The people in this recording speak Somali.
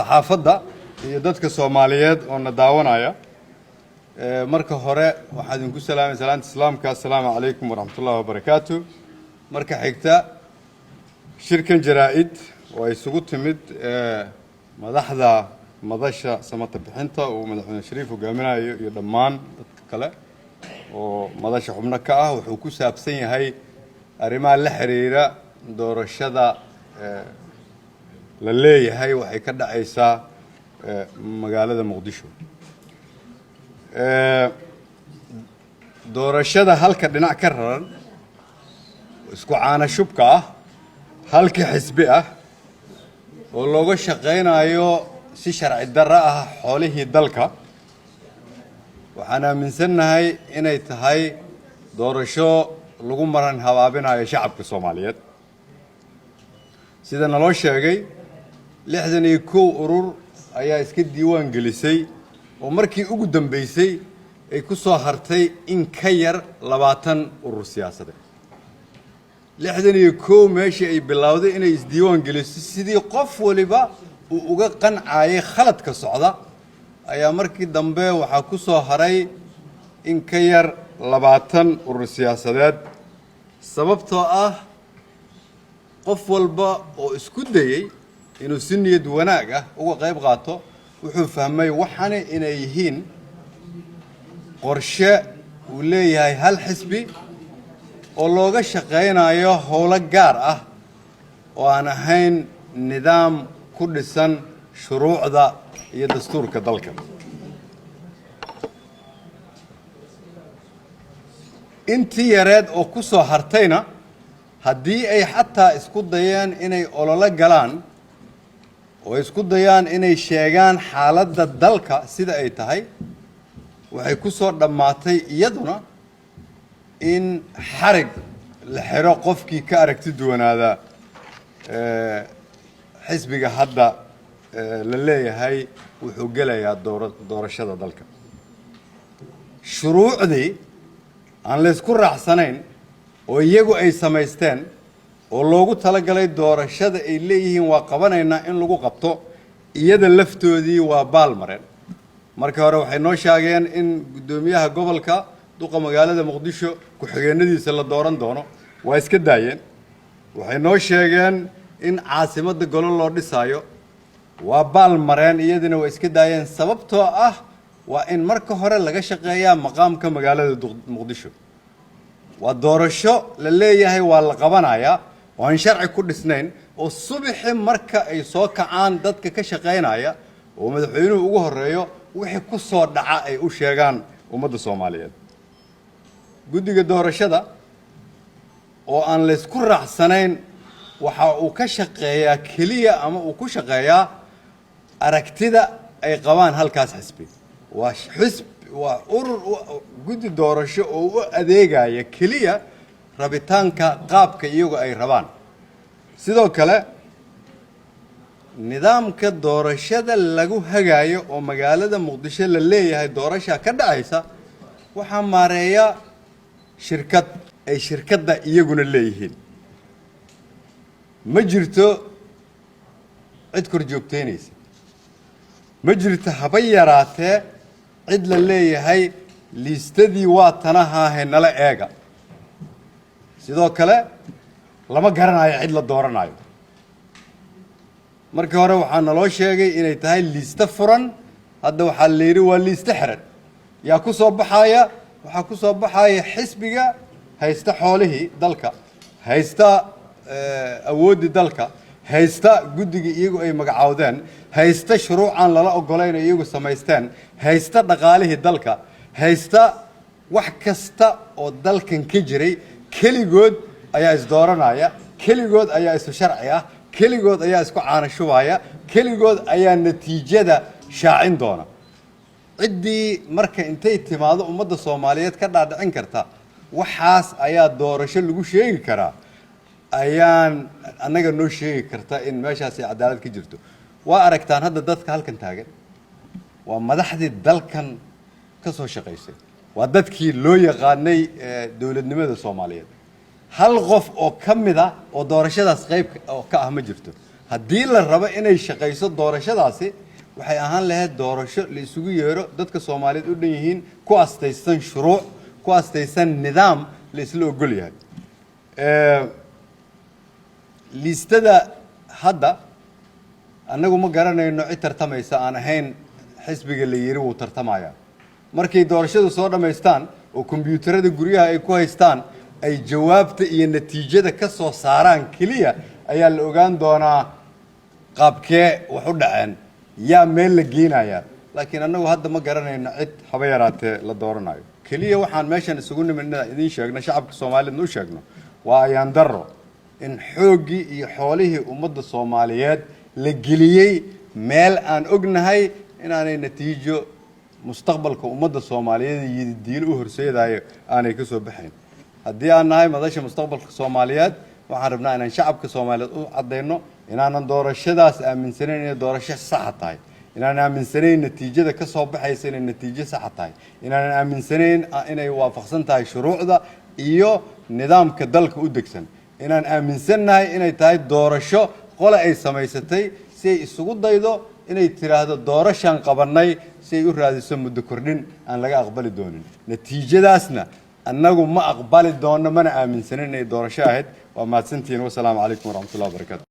Saxaafadda iyo dadka Soomaaliyeed oo na daawanaya, marka hore waxaan idinku salaamay salaanta Islaamka: assalaamu calaykum waraxmatullahi wabarakaatu. Marka xigta, shirkan jaraa-id oo ay isugu timid madaxda Madasha Samata Bixinta uu Madaxweyne Shariif hogaaminayo iyo dhammaan dadka kale oo madasha xubno ka ah, wuxuu ku saabsan yahay arrimaha la xiriira doorashada la leeyahay waxay ka dhacaysaa magaalada Muqdisho. Doorashada halka dhinac ka raran, isku caana shubka ah, halka xisbi ah oo looga shaqaynayo si sharci darro ah xoolihii dalka, waxaan aaminsannahay inay tahay doorasho lagu maran habaabinayo shacabka Soomaaliyeed. Sida naloo sheegay, 61 urur ayaa iska diiwaan gelisay oo markii ugu dambeysay ay ku soo hartay in ka yar 20 urur siyaasadeed. 61 meeshii ay bilowday inay isdiiwaan geliso, sidii qof waliba uu uga qancayay khaladka socda, ayaa markii dambe waxaa ku soo haray in ka yar 20 urur siyaasadeed, sababtoo ah qof walba oo isku dayey inuu si niyad wanaag ah uga qayb qaato wuxuu fahmay waxani inay yihiin qorshe uu leeyahay hal xisbi oo looga shaqaynayo howlo gaar ah oo aan ahayn nidaam ku dhisan shuruucda iyo dastuurka dalka. Intii yareed oo ku soo hartayna, haddii ay xataa isku dayeen inay ololo galaan oo isku dayaan inay sheegaan xaaladda dalka sida ay tahay, waxay ku soo dhammaatay iyaduna in xarig la xiro qofkii ka aragti duwanaada xisbiga hadda la leeyahay wuxuu gelayaa doorashada dalka. Shuruucdii aan laysku raacsanayn oo iyagu ay samaysteen oo loogu talagalay doorashada ay leeyihiin waa qabanaynaa in lagu qabto, iyada laftoodii waa baal mareen. Markii hore waxay noo sheegeen in guddoomiyaha gobolka, duqa magaalada Muqdisho, ku-xigeenadiisa la dooran doono, waa iska daayeen. Waxay noo sheegeen in caasimadda golo loo dhisaayo, waa baal mareen, iyadina waa iska daayeen, sababtoo ah waa in marka hore laga shaqeeyaa maqaamka magaalada Muqdisho. Waa doorasho la leeyahay waa la qabanayaa oo aan sharci ku dhisnayn, oo subaxi marka ay soo kacaan dadka ka shaqaynaya oo madaxweynuhu ugu horeeyo wixii ku soo dhaca ay u sheegaan ummadda Soomaaliyeed. Guddiga doorashada oo aan laysku raacsanayn waxa uu ka shaqeeyaa keliya ama uu ku shaqeeyaa aragtida ay qabaan halkaas xisbi. Waa xisb, waa urur, guddi doorasho oo u adeegaya keliya rabitaanka qaabka iyagu ay rabaan. Sidoo kale, nidaamka doorashada lagu hagaayo oo magaalada Muqdisho la leeyahay doorasha ka dhacaysa waxaa maareeya shirkad ay shirkadda iyaguna leeyihiin. Ma jirto cid kor joogteynaysa, ma jirto haba yaraatee cid la leeyahay liistadii waa tanahaahe nala eega. Sidoo kale, lama garanayo cid la dooranayo. Markii hore waxaa naloo sheegay inay tahay liiste furan, hadda waxaa la yidhi waa liiste xiran. Yaa ku soo baxaya? Waxaa ku soo baxaya xisbiga haysta xoolihii dalka, haysta awooddii dalka, haysta guddigii iyagu ay magacaawdeen, haysta shuruucaan lala ogolayn ay iyagu samaysteen, haysta dhaqaalihii dalka, haysta wax kasta oo dalkan ka jiray. Keligood ayaa isdooranaya, keligood ayaa isu sharci ah, keligood ayaa isku caana shubaya, keligood ayaa natiijada shaacin doona. Ciddii marka intay timaado ummadda Soomaaliyeed ka dhaadhicin karta waxaas ayaa doorasho lagu sheegi karaa ayaan annaga noo sheegi karta in meeshaasi cadaalad ka jirto. Waa aragtaan hadda dadka halkan taagan waa madaxdii dalkan ka soo shaqaysay, waa dadkii loo yaqaanay dowladnimada Soomaaliyeed. Hal qof oo ka mid ah oo doorashadaas qayb oo ka ah ma jirto. Haddii la rabo inay shaqayso doorashadaasi, waxay ahaan lahayd doorasho la isugu yeero dadka Soomaaliyeed u dhan yihiin, ku astaysan shuruuc, ku astaysan nidaam la isla ogol yahay. Liistada hadda annagu ma garanayno cid tartamaysa aan ahayn xisbiga la yiri wuu tartamaya. Markay doorashadu soo dhammaystaan oo kombiyuutarada guryaha ay ku haystaan ay jawaabta iyo natiijada ka soo saaraan keliya ayaa la ogaan doonaa qaabkee wax u dhaceen, yaa meel la geenaya. Laakiin annagu hadda ma garanayno cid haba yaraatee la dooranayo. Keliya waxaan meeshan isugu nimid inaan idiin sheegno, shacabka Soomaaliyeedna u sheegno, waa ayaan darro in xooggii iyo xoolihii ummadda Soomaaliyeed la geliyey meel aan ognahay inaanay natiijo mustaqbalka ummadda Soomaaliyeed iyo diilo u horseedayo aanay ka soo baxayn. Haddii aan nahay Madasha Mustaqbalka Soomaaliyeed, waxaan rabnaa inaan shacabka Soomaaliyeed u caddayno inaanan doorashadaas aaminsanayn inay doorasho saxa tahay, inaanan aaminsanayn natiijada ka soo baxaysa inay natiijo saxa tahay, inaanan aaminsanayn inay waafaqsan tahay shuruucda iyo nidaamka dalka u degsan, inaan aaminsannahay inay tahay doorasho qole ay samaysatay si ay isugu daydo inay tiraahdo doorashaan qabannay, si ay u raadiso muddo kordhin aan laga aqbali doonin. Natiijadaasna annagu ma aqbali doonno, mana aaminsanin inay doorasho ahayd. Waa mahadsantihiin. Wasalaamu calaykum waraxmatullahi wabarakatu.